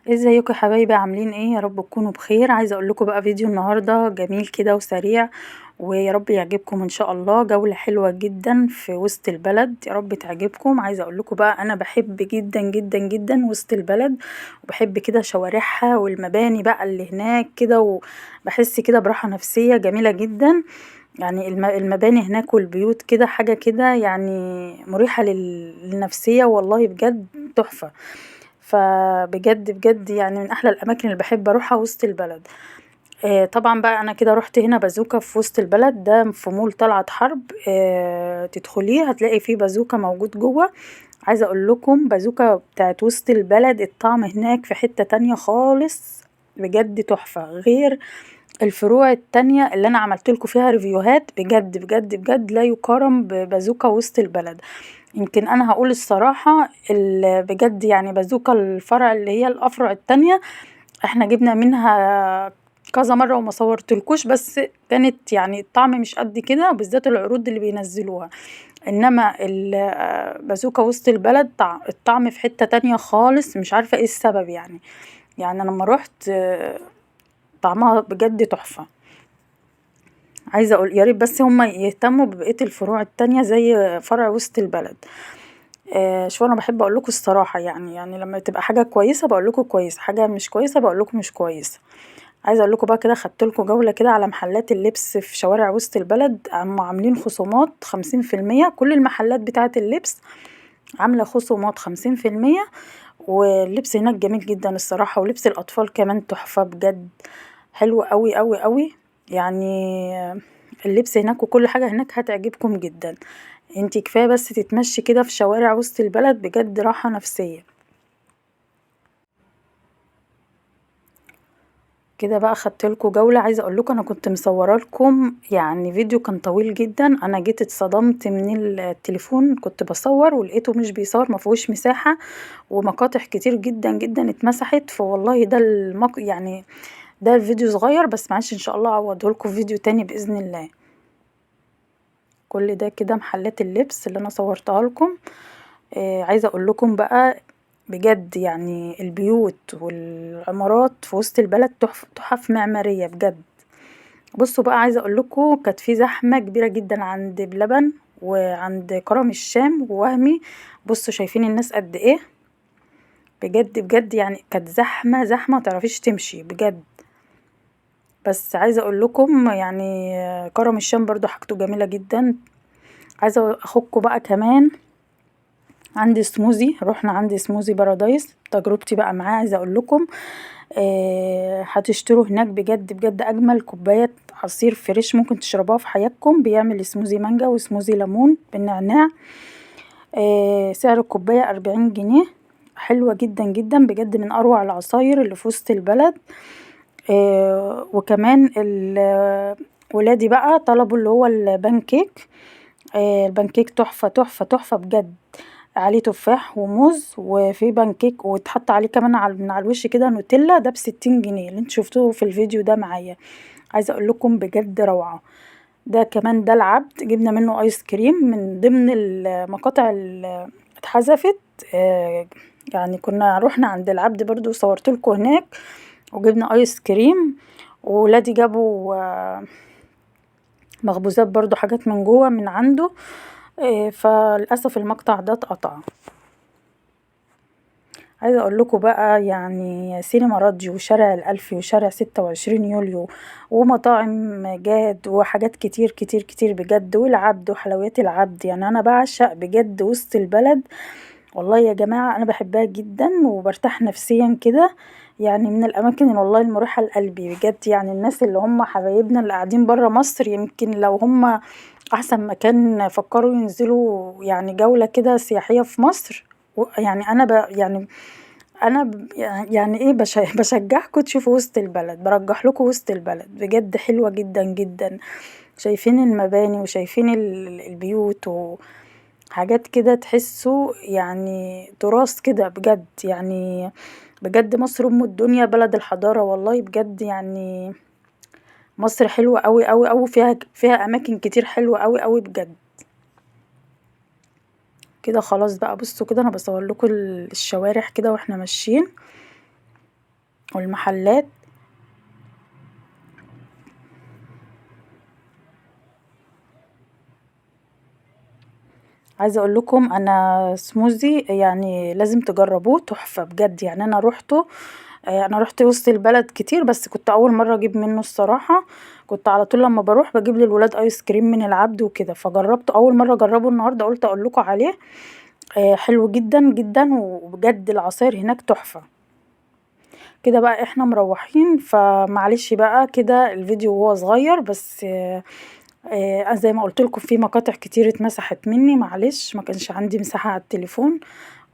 ازيكم يا حبايبي؟ عاملين ايه؟ يا رب تكونوا بخير. عايزه اقول لكم بقى فيديو النهارده جميل كده وسريع، ويا رب يعجبكم ان شاء الله. جولة حلوة جدا في وسط البلد، يا رب تعجبكم. عايزه اقول لكم بقى انا بحب جدا جدا جدا وسط البلد، وبحب كده شوارعها والمباني بقى اللي هناك كده، وبحس كده براحة نفسية جميلة جدا. يعني المباني هناك والبيوت كده حاجة كده يعني مريحه للنفسيه، والله بجد تحفة. فبجد بجد يعني من احلى الاماكن اللي بحب اروحها وسط البلد. طبعا بقى انا كده رحت هنا بازوكا في وسط البلد، ده في مول طلعت حرب. تدخليه هتلاقي فيه بازوكا موجود جوه. عايزه اقول لكم بازوكا بتاعت وسط البلد الطعم هناك في حتة تانية خالص، بجد تحفة، غير الفروع التانية اللي انا عملت لكم فيها ريفيوهات. بجد بجد بجد لا يقارن ببازوكا وسط البلد. يمكن انا هقول الصراحة بجد يعني بازوكا الفرع اللي هي الافرع التانية احنا جبنا منها كذا مرة وما صورتلكوش، بس كانت يعني الطعم مش قد كده، بالذات العروض اللي بينزلوها. انما بازوكا وسط البلد الطعم في حتة تانية خالص، مش عارفة ايه السبب. يعني انا لما روحت طعمها بجد تحفة. عايزة اقول يا ريت بس هم يهتموا ببقية الفروع التانية زي فرع وسط البلد. شو انا بحب اقول لكم الصراحة، يعني لما تبقى حاجة كويسة بقول لكم كويسة، حاجة مش كويسة بقول لكم مش كويسة. عايزة اقول لكم بقى كده خدت لكم جولة كده على محلات اللبس في شوارع وسط البلد. هم عاملين خصومات خمسين في المية، كل المحلات بتاعة اللبس عاملة خصومات خمسين في المية، واللبس هناك جميل جدا الصراحة، ولبس الأطفال كمان تحفة بجد، حلو قوي قوي قوي. يعني اللبس هناك وكل حاجة هناك هتعجبكم جدا. انتي كفاية بس تتمشي كده في شوارع وسط البلد، بجد راحة نفسية كده. بقى خدت لكم جولة. عايزة اقول لكم انا كنت مصورة لكم يعني فيديو كان طويل جدا، انا جيت اتصدمت من التليفون، كنت بصور ولقيته مش بيصور، ما فيهوش مساحة، ومقاطع كتير جدا جدا اتمسحت. فوالله ده المق-، يعني ده الفيديو صغير بس معلش ان شاء الله اعوضه لكم في فيديو تاني باذن الله. كل ده كده محلات اللبس اللي انا صورتها لكم. عايزه اقول لكم بقى بجد يعني البيوت والعمارات في وسط البلد تحف معمارية بجد. بصوا بقى عايزه اقول لكم كانت في زحمة كبيرة جدا عند بلبن وعند كرم الشام ووهمي. بصوا شايفين الناس قد ايه، بجد بجد يعني كانت زحمة زحمة ما تعرفيش تمشي بجد. بس عايزه اقول لكم يعني كرم الشام برضو حاجته جميلة جدا. عايزه اخدكم بقى كمان عند سموزي، رحنا عند سموزي بارادايس، تجربتي بقى معاه عايزه اقول لكم. هتشتروا هناك بجد بجد اجمل كوباية عصير fresh ممكن تشربوها في حياتكم. بيعمل سموزي مانجا وسموزي ليمون بالنعناع. سعر الكوباية 40 جنيه، حلوة جدا جدا بجد، من اروع العصاير اللي في وسط البلد. وكمان ولادي بقى طلبوا اللي هو البانكيك. البانكيك تحفة تحفة تحفة بجد، عليه تفاح وموز وفي بانكيك، واتحط عليه كمان من على الوش كده نوتيلا. ده بستين جنيه اللي انتوا شفتوه في الفيديو ده معايا. عايزه اقول لكم بجد روعه. ده كمان ده العبد، جبنا منه ايس كريم من ضمن المقاطع اللي اتحذفت. يعني كنا روحنا عند العبد برضو وصورت لكم هناك وجبنا ايس كريم، وولادي جابوا مخبوزات برضو حاجات من جوه من عنده. فللاسف المقطع ده اتقطع. عايزه اقول لكم بقى يعني سينما راديو وشارع الالفي وشارع 26 يوليو ومطاعم جاد وحاجات كتير كتير كتير بجد، والعبد وحلويات العبد. يعني انا بعشق بجد وسط البلد والله يا جماعة، انا بحبها جدا وبرتاح نفسيا كده. يعني من الاماكن اللي والله المريحة لقلبي بجد. يعني الناس اللي هم حبايبنا اللي قاعدين برا مصر، يمكن لو هم احسن مكان فكروا ينزلوا يعني جولة كده سياحية في مصر، يعني انا يعني انا يعني ايه بشجعكم تشوفوا وسط البلد، برجح لكم وسط البلد بجد، حلوة جدا جدا. شايفين المباني وشايفين البيوت وحاجات كده تحسوا يعني تراث كده بجد. يعني بجد مصر ام الدنيا، بلد الحضارة والله بجد. يعني مصر حلوة قوي قوي قوي، فيها اماكن كتير حلوة قوي قوي بجد. كده خلاص بقى. بصوا كده انا بصور لكم الشوارع كده واحنا ماشيين. والمحلات. عايزه اقول لكم انا سموزي يعني لازم تجربوه، تحفة بجد. يعني انا روحته، انا روحت وسط البلد كتير، بس كنت اول مرة اجيب منه الصراحة. كنت على طول لما بروح بجيب للولاد ايس كريم من العبد وكده، فجربته اول مرة اجربه النهارده، قلت اقول لكم عليه. حلو جدا جدا، وبجد العصاير هناك تحفة. كده بقى احنا مروحين، فمعلش بقى كده الفيديو وهو صغير، بس زي ما قلت لكم في مقاطع كتير اتمسحت مني، معلش ما كانش عندي مساحة على التليفون.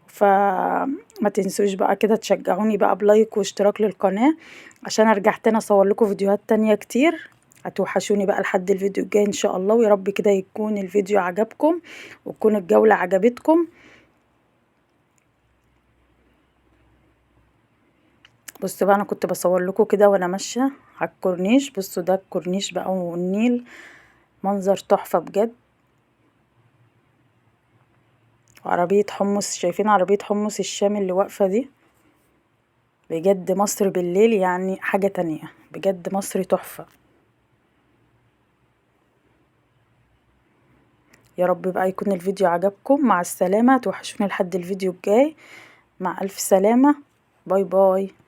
فما تنسوش بقى كده تشجعوني بقى ب like واشتراك للقناة عشان ارجع تاني اصور لكم فيديوهات تانية كتير. هتوحشوني بقى لحد الفيديو الجاي ان شاء الله، ويا رب كده يكون الفيديو عجبكم وتكون الجولة عجبتكم. بصوا بقى انا كنت بصور لكم كده وانا ماشية على الكورنيش. بصوا ده الكورنيش بقى والنيل، منظر تحفة بجد. وعربية حمص، شايفين عربية حمص الشام اللي واقفة دي؟ بجد مصر بالليل يعني حاجة تانية، بجد مصر تحفة. يا رب بقى يكون الفيديو عجبكم. مع السلامة، توحشوني لحد الفيديو الجاي. مع ألف سلامة، bye bye.